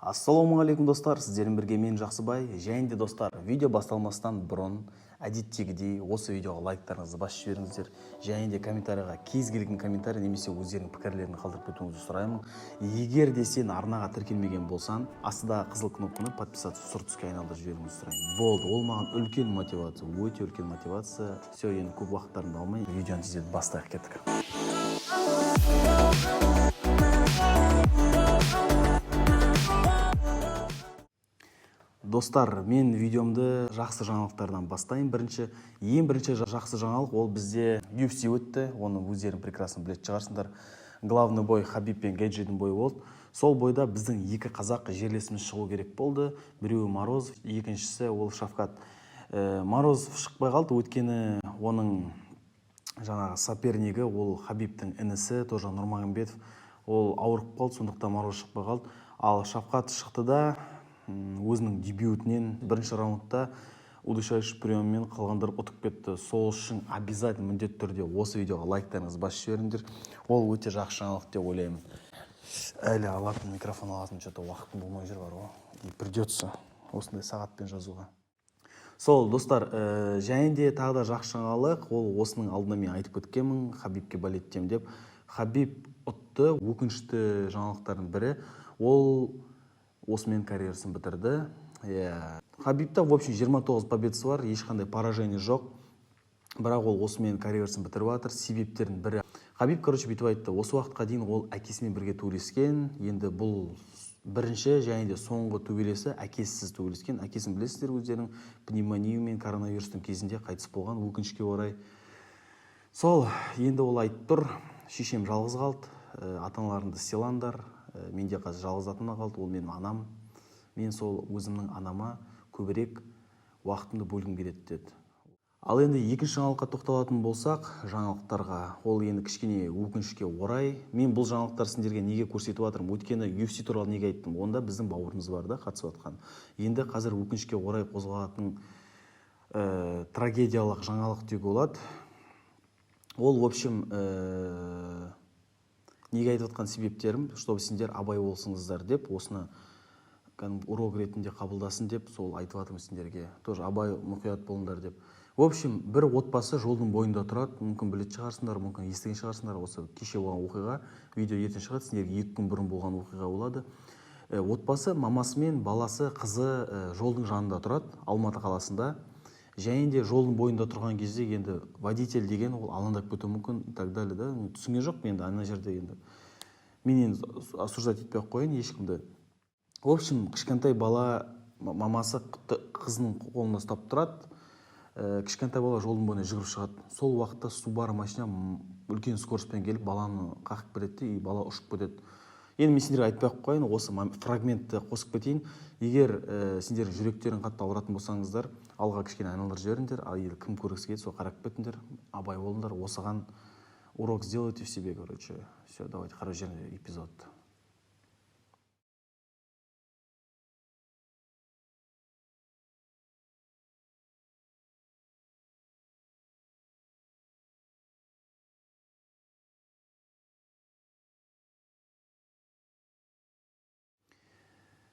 Ассалаумағалейкум, достар! Сіздермен бірге мен, Жақсыбай. Және де, достар, видео басталмастан бұрын әдеттегідей осы видеоға лайктарыңызды басып жіберіңіздер және де комментарийға кез келген комментарий немесе өздерінің пікірлерін қалдырып кетуіңізді сұраймын. Егер де сен арнаға тіркелмеген болсаң, астыдағы қызыл кнопканы подписаться сұр түске айналдырып жіберуіңізді сұраймын. Болды, ол маған үлкен мотивация, өте үлкен мотивация. Все, енді көп уақыттарыңды алмай, видеоны тездетіп бастайық, кеттік. Достар, мен видеомды жақсы жаңалықтардан бастайын. Бірінші, ең бірінші жақсы жаңалық: ол бізде UFC өтті. Оны өздерің прекрасно білетін шығарсыңдар. Главный бой Хабиб пен Гейджидің бойы болды. Сол бойда біздің екі қазақ жерлесіміз шығу керек болды: біреуі Морозов, екіншісі ол Шавкат. Морозов шықпай қалды, өйткені оның жаңағы сопернигі, ол Хабибтің інісі тоже Нұрмағамбетов, ол ауырып қалды, сондықтан Морозов шықпай қалды. Ал Шавкат шықты да, өзінің дебютінен бірінші раундта удушающий приеммен қылғындырып ұтып кетті. Сол үшін обязательно, міндетті түрде осы видеоға лайктарыңызды басып жіберіңдер. Ол өте жақсы жаңалық деп ойлаймын. Әлі алатын микрофон алатын че-то уақытым болмай жүр бар ғой, и придется осындай сағатпен жазуға. Сол, достар, және де тағы да жақсы жаңалық: ол осының алдында мен айтып кеткенмін, Хабибке болеть етемін деп. Хабиб ұтты. Өкінішті жаңалықтардың бірі: ол осымен карьерасын бітірді. Иә, Хабибта, в общем, 29 победасы бар, ешқандай поражение жоқ, бірақ ол осымен карьерасын бітіріп жатыр. Себептерінің бірі, Хабиб, короче, бүйтіп айтты: осы уақытқа дейін ол әкесімен бірге төбелескен, енді бұл бірінші және де соңғы төбелесі, әкесісіз төбелескен. Әкесін білесіздер өздерің, пневмония мен коронавирустың кезінде қайтыс болған, өкінішке орай. Сол енді ол айтып тұр: шешем жалғыз қалды, ата аналарыңды сыйлаңдар, менде қазір жалғыз ата ана қалды, ол менің анам, мен сол өзімнің анама көбірек уақытымды бөлгім келеді деді. Ал енді екінші жаңалыққа тоқталатын болсақ, жаңалықтарға, ол енді кішкене өкінішке орай. Мен бұл жаңалықтар сендерге неге көрсетіп жатырмын? Өйткені UFC туралы неге айттым? Онда біздің бауырымыз бар да қатысып жатқан. Енді қазір өкінішке орай қозғалатын трагедиялық жаңалық деуге болады. Ол, в общем, неге айтып жатқан себептерім, чтобы сендер абай болсыңыздар деп, осыны кәдімгі урок ретінде қабылдасын деп, сол айтып жатырмын сендерге тоже, абай, мұқият болыңдар деп. В общем, бір отбасы жолдың бойында тұрады. Мүмкін, білетін шығарсыңдар, мүмкін, естіген шығарсыңдар. Осы кеше болған оқиға, видео ертең шығады, сендерге 2 күн бұрын болған оқиға болады. Отбасы, мамасы мен баласы, қызы жолдың жанында тұрады Алматы қаласында. Және де жолдың бойында тұрған кезде енді водитель деген ол алаңдап кетуі мүмкін и так далее да. Мен түсінген жоқпын енді ана жерде, енді мен енді осуждать етпей ақ қояйын ешкімді. В общем, кішкентай бала, мамасы қызының қолында ұстап тұрады. Кішкентай бала жолдың бойына жүгіріп шығады. Сол уақытта Субару машина үлкен скоростьпен келіп, баланы қағып кетеді де, и бала ұшып кетеді. Енді мен сендерге айтпай ақ қояйын, осы фрагментті қосып кетейін. Егер сендердің жүректерің қатты ауыратын болсаңыздар, алға кішкене айналдырып жіберіңдер. Ал егер кім көргісі келеді, сол қарап кетіңдер. Абай болыңдар, осыған урок сделайте в себе. Короче, все, давайте, қарап жіберіңдер эпизодты.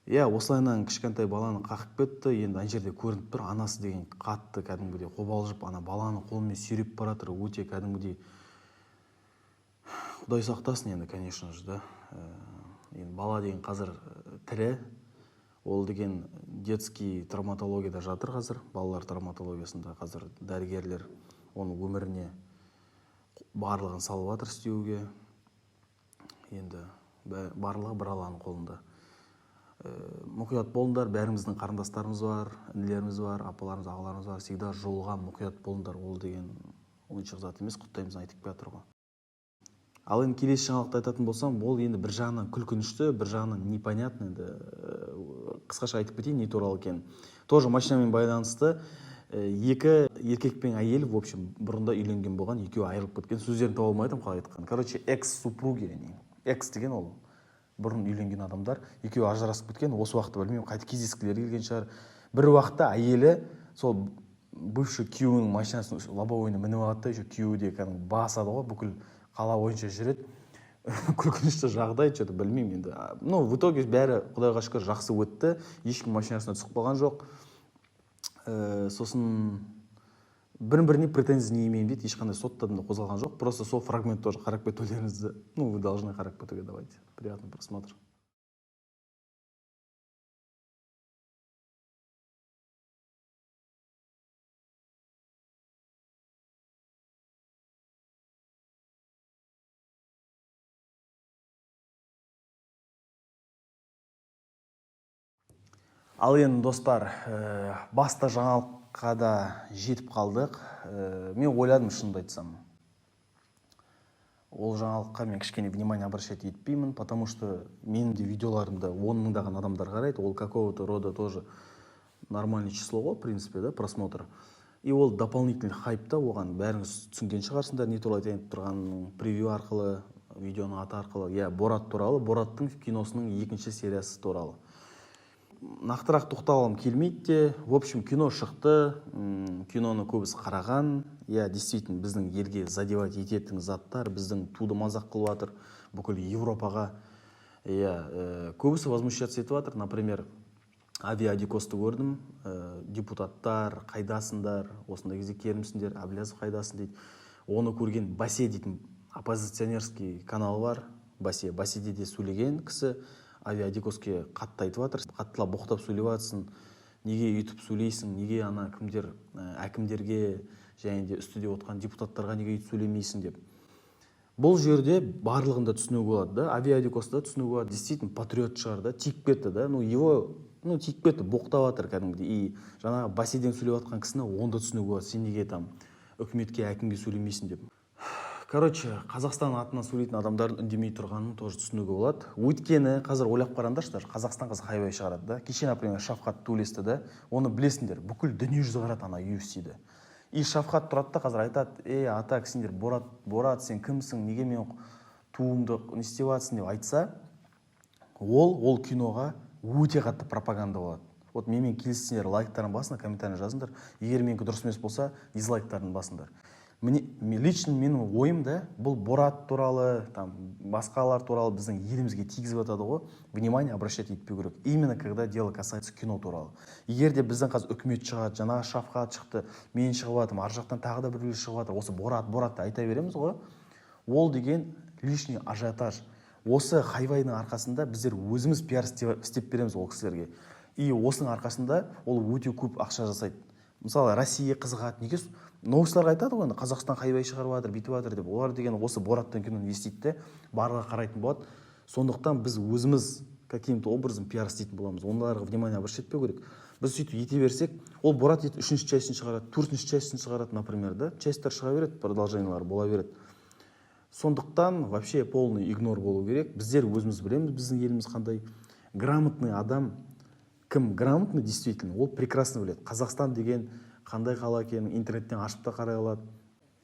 Иә, осылайынан кішкентай баланы қағып кетті. Енді ана жерде көрініп тұр, анасы деген қатты кәдімгідей қобалжып, ана баланы қолымен сүйреп бара жатыр. Өте кәдімгідей, құдай сақтасын енді, конечно же, да. Енді бала деген қазір тірі, ол деген детский травматологияда жатыр қазір, балалар травматологиясында. Қазір дәрігерлер оның өміріне барлығын салып жатыр істеуге. Енді барлығы бір Алланың қолында. Мұқият болыңдар. Бәріміздің қарындастарымыз бар, інілеріміз бар, апаларымыз, ағаларымыз бар. Всегда жолға мұқият болыңдар. Ол деген ойыншық зат емес, құдайымыз айтып келе жатыр ғой. Ал енді келесі жаңалықты айтатын болсам, ол енді бір жағынан күлкінішті, бір жағынан непонятно. Енді қысқаша айтып кетейін не туралы екенін. Тоже машинамен байланысты. Екі еркек пен әйел, в общем, бұрында үйленген болған, екеуі айырылып кеткен. Сөздерін таба алмай жатырмын қалай айтқанын. Короче, экс супруги они. Экс деген ол бұрын үйленген адамдар, екеуі ажырасып кеткен. Осы уақытта, білмеймін, қайтып кездескілері келген шығар. Бір уақытта әйелі сол бывший күйеуінің машинасын, лобовойына мініп алады да, еще күйеуі де кәдімгі басады ғой, бүкіл қала бойынша жүреді. Күлкінішті жағдай, что-то білмеймін енді. Ну, в итоге бәрі, құдайға шүкір, жақсы өтті, ешкім машинасына түсіп қалған жоқ. Сосын бір біріне претензия не имеем дейді, ешқандай соттан да қозғалған жоқ. Просто сол фрагмент тоже қарап кетулеріңізді, ну, вы должны қарап кетуге. Давайте, приятный просмотр. Ал енді, достар, басты жаңалыққа да жетіп қалдық. Мен ойладым, шынымды айтсам, ол жаңалыққа мен кішкене внимание обращать етпеймін, потому что менің де видеоларымды 10 мыңдаған адамдар қарайды, ол какого-то рода тоже нормальный число ғой, в принципе, да, просмотр. И ол дополнительный хайп та оған. Бәріңіз түсінген шығарсыңдар не туралы айтайын деп тұрғанын превью арқылы, видеоның аты арқылы. Иә, Борат туралы, Бораттың киносының екінші сериясы туралы нақтырақ тоқталғым келмейді де. В общем, кино шықты, киноны көбісі қараған. Иә, действительно, біздің елге задевать ететін заттар, біздің туды мазақ қылып жатыр бүкіл Европаға. Иә, көбісі возмущаться етіп жатыр. Например, Авиадикосты көрдім, депутаттар қайдасыңдар, осындай кезде керімсіңдер, Әблязов қайдасың дейді. Оны көрген Басе дейтін оппозиционерский канал бар, Басе, Баседе де сөйлеген кісі Авиадикоске қатты айтып жатыр, қаттылап боқтап сөйлеп жатсың, неге өйтіп сөйлейсің, неге ана кімдер, әкімдерге және де үстіде отырған депутаттарға неге өйтіп сөйлемейсің деп. Бұл жерде барлығын да түсінуге болады да, Авиадикосты да түсінуге болады, действительно патриот шығар да, тиіп кетті да, ну его, ну, тиіп кетті, боқтап жатыр кәдімгідей. И жаңағы Баседен сөйлеп жатқан кісіні, оны да түсінуге болады, сен неге там үкіметке, әкімге сөйлемейсің деп. Короче, Қазақстан атынан сөйлейтін адамдардың үндемей тұрғанын тоже түсінуге болады. Өйткені қазір ойлап қараңдаршы, даже Қазақстан қазір хайвай шығарады да. Кеше, например, Шавқат төбелесті да, оны білесіңдер, бүкіл дүниежүзі қарады ана UFC-ді. И Шавқат тұрады да қазір айтады: «Ей, ата, сендер Борат, Борат, сен кімсің, неге менің туымды не істеп жатсың?» — деп айтса, ол киноға өте қатты пропаганда болады. Вот менімен келіссеңдер, лайктарын басыңдар, комментарий жазыңдар. Егер менікі дұрыс емес болса, дизлайктарын басыңдар. Міне, лично менің ойым да, бұл Борат туралы, там басқалар туралы біздің елімізге тигізіп жатады ғой, внимание обращать етпеу керек, именно когда дело касается кино туралы. Егер де біздің қазір үкімет шығады, жаңағы Шавқат шықты, мен шығып жатырмын, ар жақтан тағы да біреулер шығып жатыр, осы Борат, Борат деп айта береміз ғой, ол деген лишний ажиотаж. Осы хайвайдың арқасында біздер өзіміз пиар істеп береміз ол кісілерге. И осының арқасында ол өте көп ақша жасайды. Мысалы, Россия қызығады неге, новостьларға айтады ғой енді, Қазақстан хайвай шығарып жатыр, бүйтіп жатыр деп. Олар деген осы Бораттың киноны естиді де, барлығы қарайтын болады. Сондықтан біз өзіміз каким-то образом пиар істейтін боламыз, оларға внимание обращать етпеу керек. Біз сөйтіп ете берсек, ол Борат үшінші частін шығарады, төртінші частін шығарады, например, да, частьтар шыға береді, продолжениялар бола береді. Сондықтан вообще полный игнор болу керек. Біздер өзіміз білеміз біздің еліміз қандай. Грамотный адам, кім грамотный действительно, ол прекрасно біледі Қазақстан деген қандай қала екенін, интернеттен ашып та қарай алады.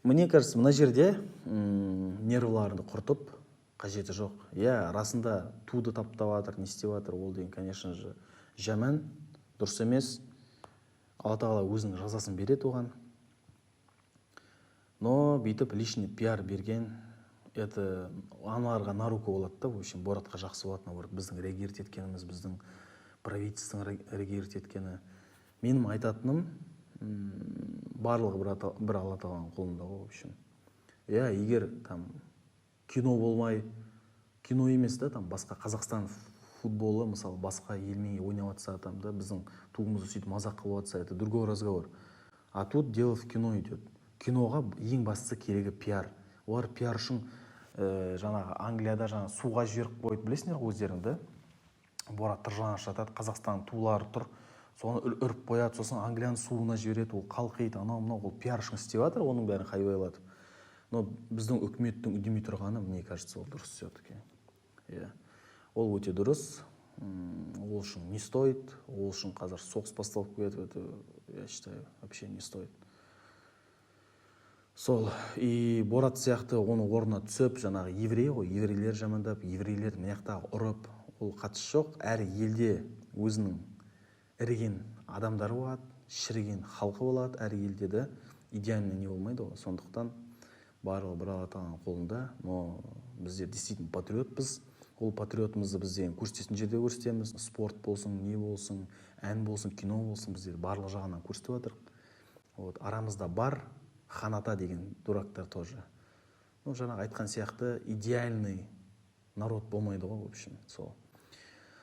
Мне кажется, мына жерде нервыларыңды құртып қажеті жоқ. Иә, расында туды таптап жатыр, не істеп жатыр, ол деген, конечно же, жаман, дұрыс емес. Алла тағала өзінің жазасын береді оған. Но бүйтіп лишний пиар берген, это аналарға на руку болады да. В общем, Боратқа жақсы болады, наоборот, біздің реагировать еткеніміз, біздің правительствоның реагировать еткені. Менің айтатыным, барлығы бір Алла тағаланың қолында ғой, в общем. Иә, егер там кино болмай, кино емес та, там басқа Қазақстан футболы, мысалы, басқа елмен ойнап жатса там да, біздің туымызды сөйтіп мазақ қылып жатса, это другой разговор. А тут дело в кино идет. Киноға ең бастысы керегі пиар. Олар пиар үшін жаңағы Англияда жаңағы суға жіберіп қойды, білесіңдер ғой өздерің да. Борат тыржалаңаш жатады, Қазақстанның тулары тұр, соны үріп қояды, сосын Англияның суына жібереді, ол қалқиды, анау мынау. Ол пиар үшін істеп жатыр оның бәрін хайвайлатып. Но біздің үкіметтің үндемей тұрғаны, мне кажется, ол дұрыс все-таки. Иә, ол өте дұрыс. Ол үшін не стоит, ол үшін қазір соғыс басталып кетіп, это, я считаю, вообще не стоит. Сол и Борат сияқты оның орнына түсіп, жаңағы еврей ғой, еврейлер жамандап, еврейлер мына жақтағы ұрып, ол қатысы жоқ. Әр елде өзінің іріген адамдары болады, шіріген халқы болады. Әр елде де идеальный не болмайды ғой. Сондықтан барлығы бір Алла тағаланың қолында. Но Біздер действительно патриотпыз. Ол патриотымызды біз деген көрсететін жерде көрсетеміз. Спорт болсын, не болсын, ән болсын, кино болсын, біздер барлық жағынан көрсетіп жатырмық. Вот, арамызда бар ханата деген дурактар тоже. Ну, жаңағы айтқан сияқты, идеальный народ болмайды ғой. В общем,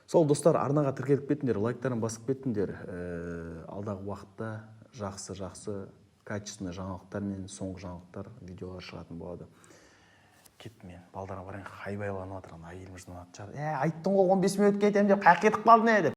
сол, достар, арнаға тіркеліп кетіңдер, лайктарын басып кетіңдер. Алдағы уақытта жақсы жақсы качественный жаңалықтар мен соңғы жаңалықтар, видеолар шығатын болады. Кеттім мен, балдарға барайын, айбайланып жатыр. Ана әйелім жынданатын шығар: «Е, айттың ғой, 15 минут кетемін деп, қаяққа кетіп қалдың, е?» – деп.